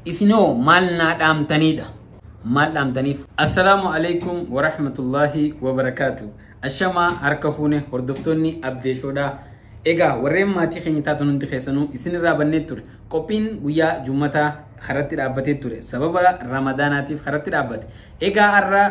Isinoo maal naa dhaamtaniidha? Maal dhaamtaniif? Assalaamu alaikum warahmatullaahi wabarakaatu. Ashamaa harka fuune hordoftoonni abdeeshoodhaa. Egaa warreen maatii keenya taatan hundi keessanuu isinirraa bannee ture. Qophiin guyyaa jummataa karatti dhaabbatee ture. Sababa ramadaanaatiif karatti dhaabbate. Egaa har'a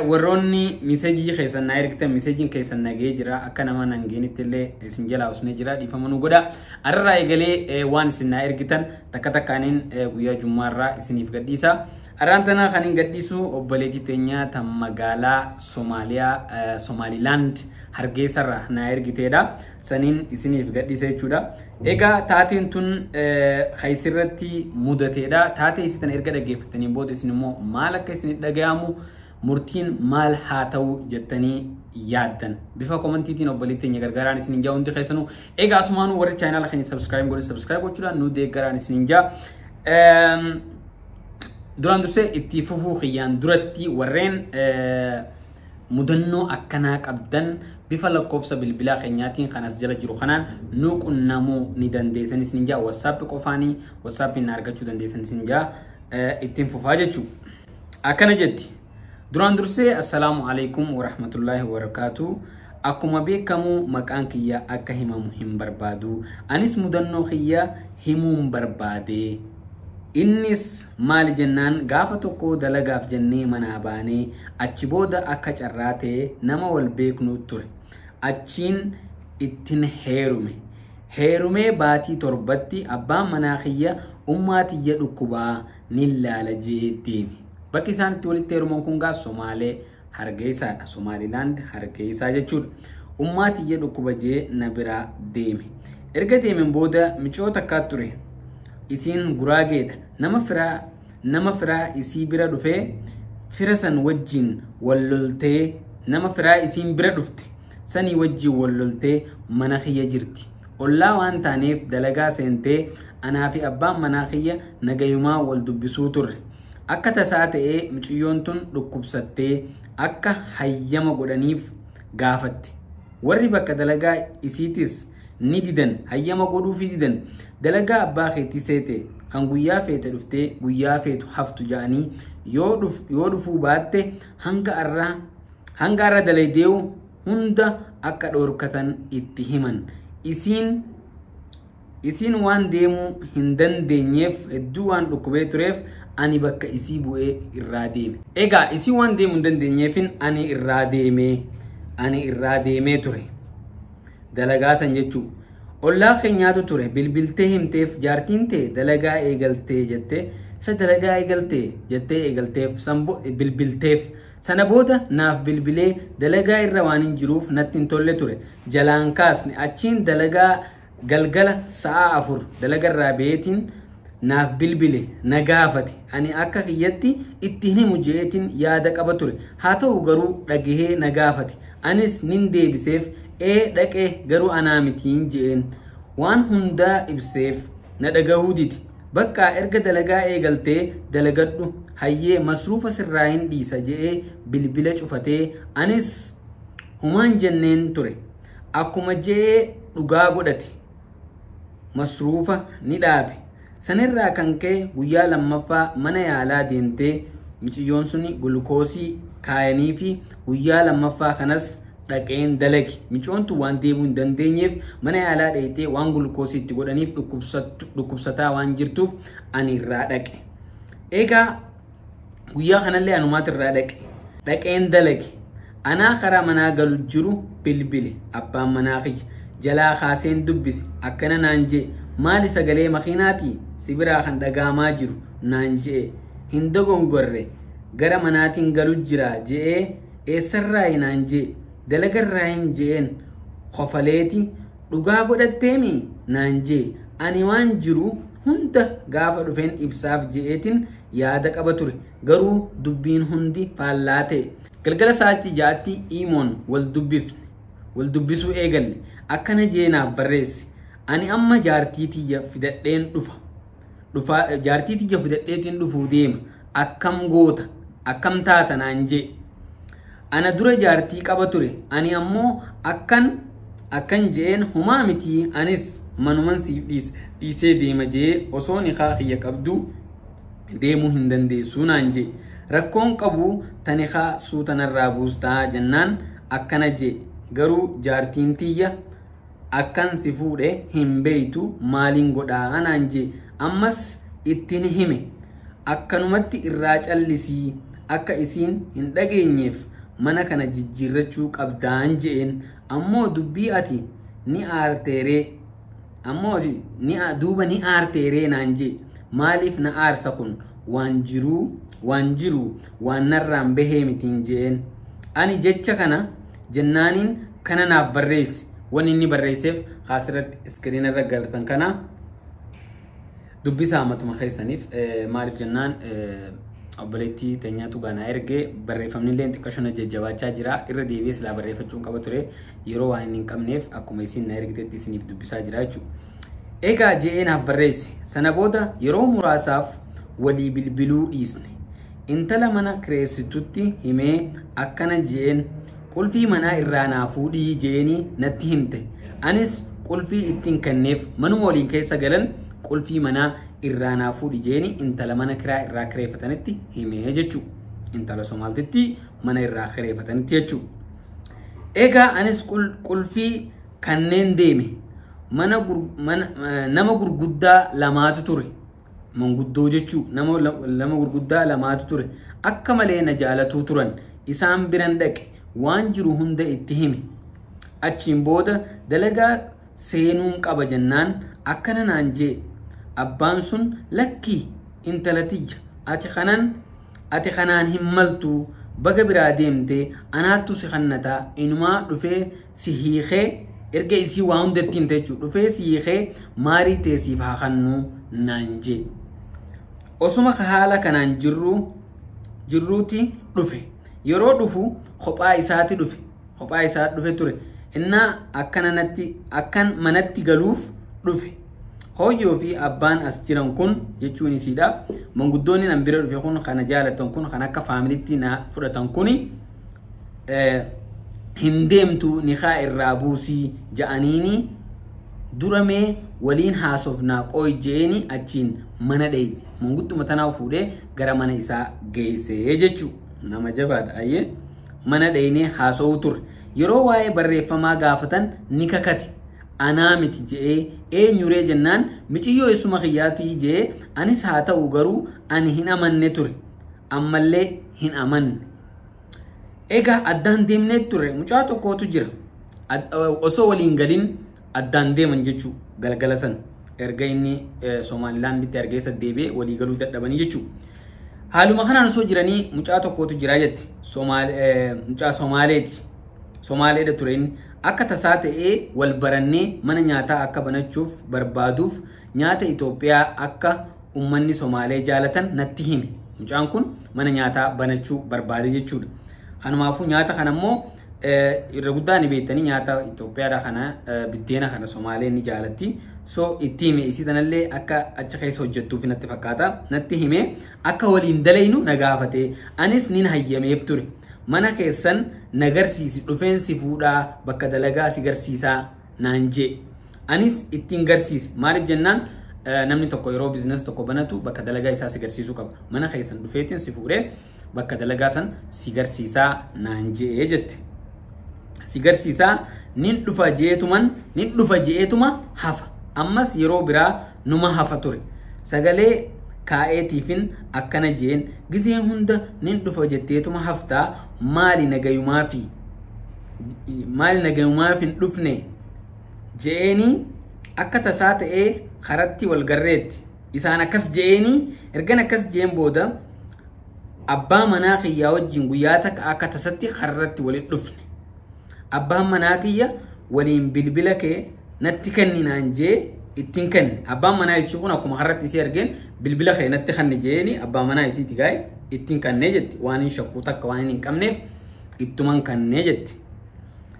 warroonni miseejii keessan naa ergitan miseejiin keessan nagee jira. Akka nama nan geenitti illee isin jalaa usnee jira. Dhiifama nu godha. Har'arraa eegalee waan isin naa ergitan takka takkaaniin guyyaa jummaarraa isiniif gadhiisa. Har'aan tana kan hin gadhiisu obboleettii teenya tan magaalaa Somaaliyaa Somaalilaand Hargeessarraa naa ergiteedha. Saniin isiniif gadhiisa jechuudha. Egaa taateen tun haysirratti mudateedha. Taatee isitan erga dhaggeeffataniin booda isin immoo maal akka isin dhagayamu murtiin maal haa ta'u jettanii yaaddan. Bifa komantiitiin obboleettii teenya gargaaraan isin hin jaa hundi keessanuu. Egaa asumaanuu warri chaayinaala keenya sabskiraayib godhe sabskiraayib gochuudhaan nu deeggaraan isin hin jaa. Duraan dursee itti fufuu kiyyaan duratti warreen mudannoo akkanaa qabdan bifa lakkoofsa bilbilaa keenyaatiin kan as jala jiru kanaan nu qunnamuu ni dandeessan isin jaa. WhatsApp qofaanii WhatsAppiin na argachuu dandeessan isin jaa ittiin fufaa jechuudha. Akkana jetti. Duraan dursee assalaamu alaikum warahmatullaahi wabarakaatu. Akkuma beekamu maqaan kiyya akka himamu hin barbaadu. Anis mudannoo kiyya himuun barbaade. Innis maali jennaan gaafa tokko dalagaaf jennee manaa baanee achi booda akka carraa ta'e nama wal beeknu ture. Achiin ittiin heerume. Heerumee baatii torbatti abbaan manaa kiyya ummaa tiyya dhukkubaa ni laala jee deeme. Bakki isaan itti walitti heeruman kun gaa Somaalee Hargeysaadha. Somaalilaand Hargeysaa jechuudha. Ummaa tiyya dhukkuba jee na biraa deeme. Erga deemeen booda micoo takkaa ture. Isiin guraageedha. Nama firaa isii bira dhufee fira san wajjin wal loltee nama firaa isiin bira dhufte sanii wajjin wal loltee mana kiyya jirti. Ollaa waan taaneef dalagaa seentee anaa fi abbaan manaa kiyya nagayumaa wal dubbisuu turre. Akka tasaa ta'ee mucayyoon tun dhukkubsattee akka hayyama godhaniif gaafatte. Warri bakka dalagaa isiitis ni didan, hayyama godhuufii didan. Dalagaa abbaa keetii seete kan guyyaa feete dhuftee guyyaa feetu haftu ja'anii yoo dhufuu baatte hanga har'a dalaydee hunda akka dhoorkatan itti himan. Isiin waan deemuu hin dandeenyeef hedduu waan dhukkubee tureef ani bakka isii bu'ee irraa deeme. Egaa isii waan deemuu hin dandeenyeefin ani irraa deemee ture. Dalagaa san jechuu. Ollaa keenyaatu ture bilbiltee himteef jaartiin ta'e dalagaa eegaltee jettee isa dalagaa eegaltee jettee eegalteef bilbilteef sana booda naaf bilbilee dalagaa irra waan hin jiruuf natti hin tolle ture. Jalaan kaasne achiin dalagaa galgala sa'a 4 dalagarraa beetiin naaf bilbile na gaafate. Ani akka kiyyatti itti hin himu jeetiin yaada qaba ture. Haa ta'u garuu dhagahee na gaafate. Anis nin deebiseef dhaqee garuu anaa mitiin je'een. Waan hundaa ibseef na dhagahuu dide. Bakka erga dalagaa eegaltee dalagadhu hayyee masruufa sirraa hin dhiisa je'ee bilbila cufatee anis humaan jenneen ture. Akkuma je'ee dhugaa godhate masruufa ni dhaabe. Sanirraa kan ka'e guyyaa lammaffaa mana yaalaa deemtee mucayyoon suni gulukoosii kaayanii fi guyyaa lammaffaa kanas dhaqeen dalage. Mucoontu waan deemuu hin dandeenyeef mana yaalaa dheeytee waan gulukoosii itti godhaniif dhukkubsataa waan jirtuuf ani irraa dhaqe. Egaa guyyaa kanallee anumaatu irraa dhaqe. Dhaqeen dalage. Anaa karaa manaa galu jiru bilbile abbaan manaa kiyya. Jalaa kaaseen dubbise akkana naan jee maali sagalee makiinaatii si biraa kan dhagaamaa jiru naan jee hin dogongorre gara manaatiin galu jira je'ee eessarraayi naan jee dalagarraa hin je'een qofaleeti dhugaa godhatteemi naan jee ani waan jiru hunda gaafa dhufeen ibsaaf je'eetiin yaada qaba ture garuu dubbiin hundi faallaa ta'e. Galgala sa'aatii 6tti imoon wal dubbisuu eegalle. Akkana jee naaf barreesse. Ani amma jaartii tiyya fidadheen dhufa. Jaartii tiyya fidadheetiin dhufuu deema. Akkam goota akkam taata naan jee. Ana dura jaartii qaba ture. Ani ammoo akkan jeen humaa miti anis manuman siif dhiisee deema jee osoo niqaa kiyya qabdu Deemuu hin dandeessuu naan jee. Rakkoon qabu tanikaa suutanarraa buustaa jennaan akkana jee. Garuu jaartiin tiyya akkan si fuudhe hin beeytu, maaliin godhaa naan jee. Ammas ittiin hime. Akkanumatti irraa callisii, akka isiin hin dhageenyeef mana kana jijjiirrachuu qabdaan je'een. Ammoo dubbii ati ni aarteeree, ammoo ni duuba ni aarteeree naan jee. Maaliif na aarsa? Kun waan jiruu, waan jiru, waan narraan bahee mitiin je'een. Ani jecha kana jennaaniin kana naaf barreesse. Wanni inni barreesseef asirratti screen irra galtan kana dubbisaa matuma keessaniif. Maaliif jennaan, obboleettii teenyaatu gaanaa ergee. Barreeffamni illee xiqqasho na jajjabaachaa jira. Irra deebi'ee silaa barreeffachuun qaba ture, yeroo waan hin qabneef akkuma isin na ergitetti isiniif dubbisaa jira jechuudha. Egaa je'ee naaf barreesse. Sana booda yeroo muraasaaf walii bilbiluu dhiisne. Intala mana kireessitutti himee akkana je'een: qulfii manaa irraa naa fuudhii je'eenii natti himte. Anis qulfii ittiin kenneef. Manuma waliin keessa galan qulfii manaa irraa naa fuudhi je'eenii intala mana kiraa irraa kireeffatanitti himee jechuudha. Intala Somaaltitti mana irraa kireeffatanitti jechuudha. Egaa anis qulfii kanneen deeme. Mana nama gurguddaa lamaatu ture. Manguddoo jechuu, nama lama gurguddaa lamaatu ture. Akka malee na jaalatuu turan. Isaan biran dhaqe, waan jiru hunda itti hime. Achiin booda dalagaa seenuun qaba jennaan akkana naan jee abbaan sun: lakkii intala tiyya, ati kanaan hin maltu, baga biraa deemtee anaattu si kannataa, inumaa dhufee si hiikee. Erga isii waa hunda ittiin jechuudha, dhufee si hiikee maarii teessiif haa kannuu naan jee. Osuma haala kanaan jirru jirruuti dhufe. Yeroo dhufu kophaa isaati dhufe. Kophaa isaa dhufe ture. Innaa akkana natti akkan manatti galuuf dhufe. Hooyyoo fi abbaan as jiran kun jechuun isiidha. Manguddoonni nan bira dhufe kun, kana jaalatan kun, kan akka faamilitti na fudhatan kuni, hin deemtu, nikaa irraa buusii ja'aniini, duramee waliin haasofnaa qooy jeeni achiin mana dheeyne. Mangudduma tanaa fuudhee gara mana isaa geessee jechuu. Nama jabaadha ayyee. Mana dheeynee haasa'uu ture. Yeroo waa'ee barreeffamaa gaafatan ni kakate. Anaa miti je'ee. Eenyuree jennaan miciyyoo isuma kiyyaatii je'ee. Anis haa ta'u garuu ani hin amanne ture. Ammallee hin amanne. Egaa addaan deemnee ture. Mucaa tokkotu jira. Osoo waliin galin addaan deeman jechuu galgala san. Erga inni Somaalilaanditti Hargeysa deebi'ee walii galuu dadhabanii jechuu. Haaluma kanaan osoo jiranii mucaa tokkotu jira jetti. Mucaa Somaaleeti. Somaaleedha ture inni. Akka tasaa ta'ee wal barannee mana nyaataa akka banachuuf barbaaduuf nyaata Itoophiyaa akka uummanni Somaalee jaalatan natti hime. Mucaan kun mana nyaataa banachuu barbaade jechuudha. Kanumaafuu nyaata kana immoo irra guddaa ni beektanii, nyaata Itoophiyaadha kana, biddeena kana Somaaleen ni jaalatti. So itti hime. Isii tanallee akka achi keessa hojjettuuf natti fakkaata. Natti hime, akka waliin dalaynu na gaafate. Anis nin hayyameef ture. Mana keessan na garsiisi, dhufeen si fuudhaa, bakka dalagaa si garsiisaa naan jee. Anis ittiin garsiise. Maaliif jennaan, namni tokko yeroo business tokko banatu bakka dalagaa isaa si garsiisuu qaba. Mana keessan dhufeetiin si fuudhee bakka dalagaa san si garsiisaa naan jee jette. Si garsiisaa nin dhufa jeetuman, nin dhufa jeetuma hafa. Ammas yeroo biraa numa hafa ture. Sagalee kaa'eetiifin akkana jeen: gisee hunda nin dhufa jetteetuma haftaa, maali nagayumaafi, maali nagayumaaf hin dhufne je'eenii. Akka tasaa ta'ee karatti wal garreetti isaan akkas je'eenii. Ergan akkas je'een booda abbaa manaa kiyyaa wajjin guyyaa takka akka tasatti karratti walitti dhufne. Abbaan manaa kiyya waliin bilbila kee natti kenni naan jee, ittiin kenne. Abbaan manaa isii kun akkuma har'atti isii argeen bilbila kee natti kenni jeeni abbaa manaa isiiti gaa'e ittiin kennee jetti. Waan hin shakkuu takka waan hin qabneef ittuman kennee jetti.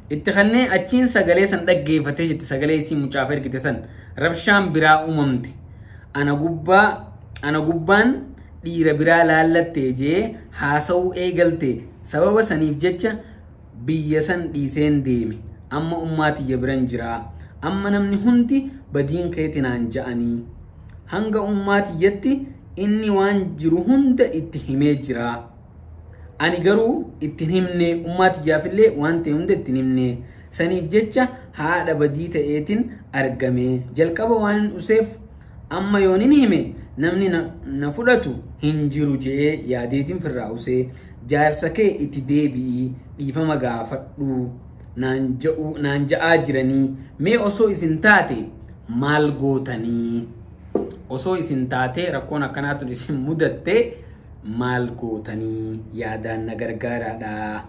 Itti kennee achiin sagalee san dhaggeeffatee jetti, sagalee isii mucaaf ergite san. Rabshaan biraa uumamte. Ana gubbaan dhiira biraa laallattee jee haasa'uu eegalte. Sababa saniif jecha biyya san dhiiseen deeme. Amma ummaa tiyya biran jiraa. Amma namni hundi badiin keetinaan ja'anii. Hanga ummaa tiyyatti Inni waan jiru hunda itti himee jira. Ani garuu itti hin himne, ummaati jaafillee waan ta'e hunda itti hin himne. Saniif jecha haadha badii ta'eetiin argame. Jalqaba waan hin useef amma yoon hin hime namni na fudhatu hin jiru je'ee yaadeetiin firraa usee. Jaarsa kee itti deebi'ii dhiifama gaafadhu naan ja'aa jiranii. Mee osoo isin taate maal gootanii? Osoo isin taate rakkoon akkanaatu isin mudatte maal gootanii? Yaadaan na gargaaraadha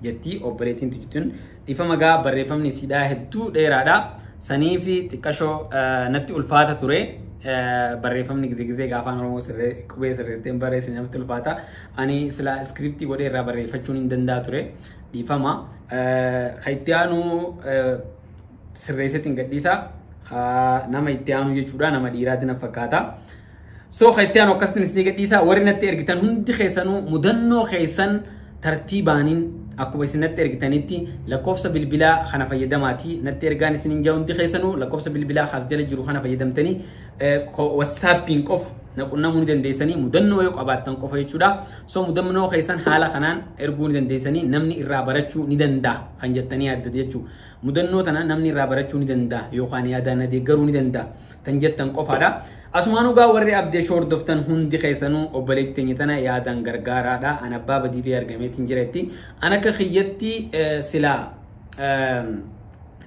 jettii obboleettiin tujjituun. Dhiifama gaa, barreeffamni isiidhaa hedduu dheeraadha. Sanii fi xiqqashoo natti ulfaata ture. Barreeffamni gizee gizee gaafaan Oromoo qubee sirreessitee barreessine namatti ulfaata. Ani sila iskiriptii godhee irraa barreeffachuun hin danda'a ture. Dhiifama. Kan itti aanu sirreesseetiin gadhiisa. Nama itti aanu jechuudha. Nama dhiiraati na fakkaata. So kan itti aanu akkasitti isin gadhiisa. Warri natti ergitan hundi keessanuu mudannoo keessan tartiibaaniin akkuma isin natti ergitanitti lakkoofsa bilbilaa kana fayyadamaatii natti ergaan isin hin hundi keessanuu lakkoofsa bilbilaa as jala jiru kana fayyadamtanii WhatsAppiin qofa na qunnamuu ni dandeessanii, mudannoo yoo qabaattan qofa jechuudha. So mudannoo keessan haala kanaan erguu ni dandeessanii, namni irraa barachuu ni danda'a kan jettanii yaaddate jechuudha. Mudannoo tana namni irraa barachuu ni danda'a yookaan yaadaan na deeggaruu ni danda'a kan jettan qofaadha. Asumaanuu gaa warri Abdee Shoo hordoftan hundi keessanuu obboleettii teenya tana yaadaan gargaaraadha. An abbaa badii ta'e argameetiin jira jetti. An akka kiyyatti silaa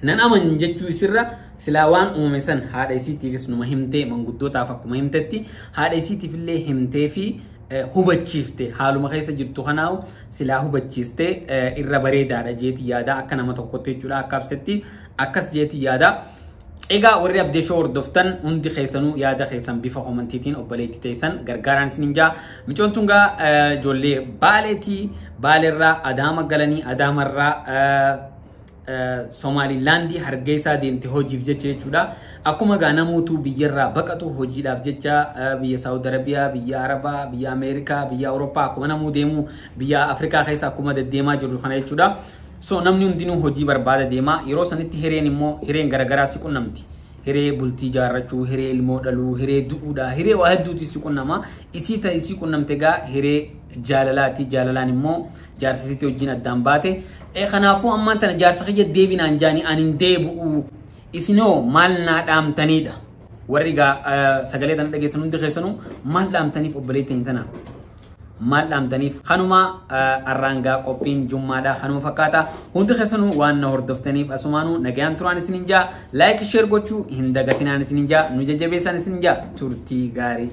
nan aman jechuu isirra silaa waan uumame san haadha isiitiifis numa himtee, manguddootaaf akkuma himtetti haadha isiitiif illee himtee fi hubachiifte, haaluma keessa jirtu kanaawu silaa hubachiiste irra bareedaadha jeeti yaada akka nama tokkotti jechuudha, akka absetti akkas jeeti yaada. Egaa warri Abdee Shoo hordoftan hundi keessanuu yaada keessan bifa komantiitiin obboleettii teessan gargaaraan isin jaa. Micooltuun gaa ijoollee Baaleetii, Baaleerraa Adaama galanii, Adaamarraa Somaalilaandii Hargeysaa deemte hojiif jecha jechuudha. Akkuma gaa namootu biyyarraa baqatu hojiidhaaf jecha biyya Saawud Arabiyaa, biyya Arabaa, biyya Ameerikaa, biyya Awurooppaa akkuma namuu deemu, biyya Afrikaa keessa akkuma deddeemaa jirru kana jechuudha. So namni hundinuu hojii barbaada deema. Yeroo sanitti hireen immoo hireen garaagaraa si qunnamti. Hiree bultii ijaarrachuu, hiree ilmoo dhaluu, hiree du'uudha, hiree waa hedduuti si qunnama. Isii ta'e isii qunnamte gaa hiree jaalalaati. Jaalalaan immoo jaarsa isiitti wajjin addaan baate. Kanaafuu ammaan tana jaarsa kiyya deebinaan jaanii ani hin deebi'u. Isinoo maal naa dhaamtaniidha? Warri gaa sagalee tana dhageessan hundi keessanuu maal dhaamtaniif obboleettiin tana? Maal dhaamtaniif? Kanuma arraangaa qophiin jummaadha kanuma fakkaata. Hundi keessanuu waan na hordoftaniif asumaanuu nagayaan turaan isinin jaa. Like, share gochuu hin dagatinaan isinin jaa. Nu jajjabeessaan isinin jaa. Turtii gaarii.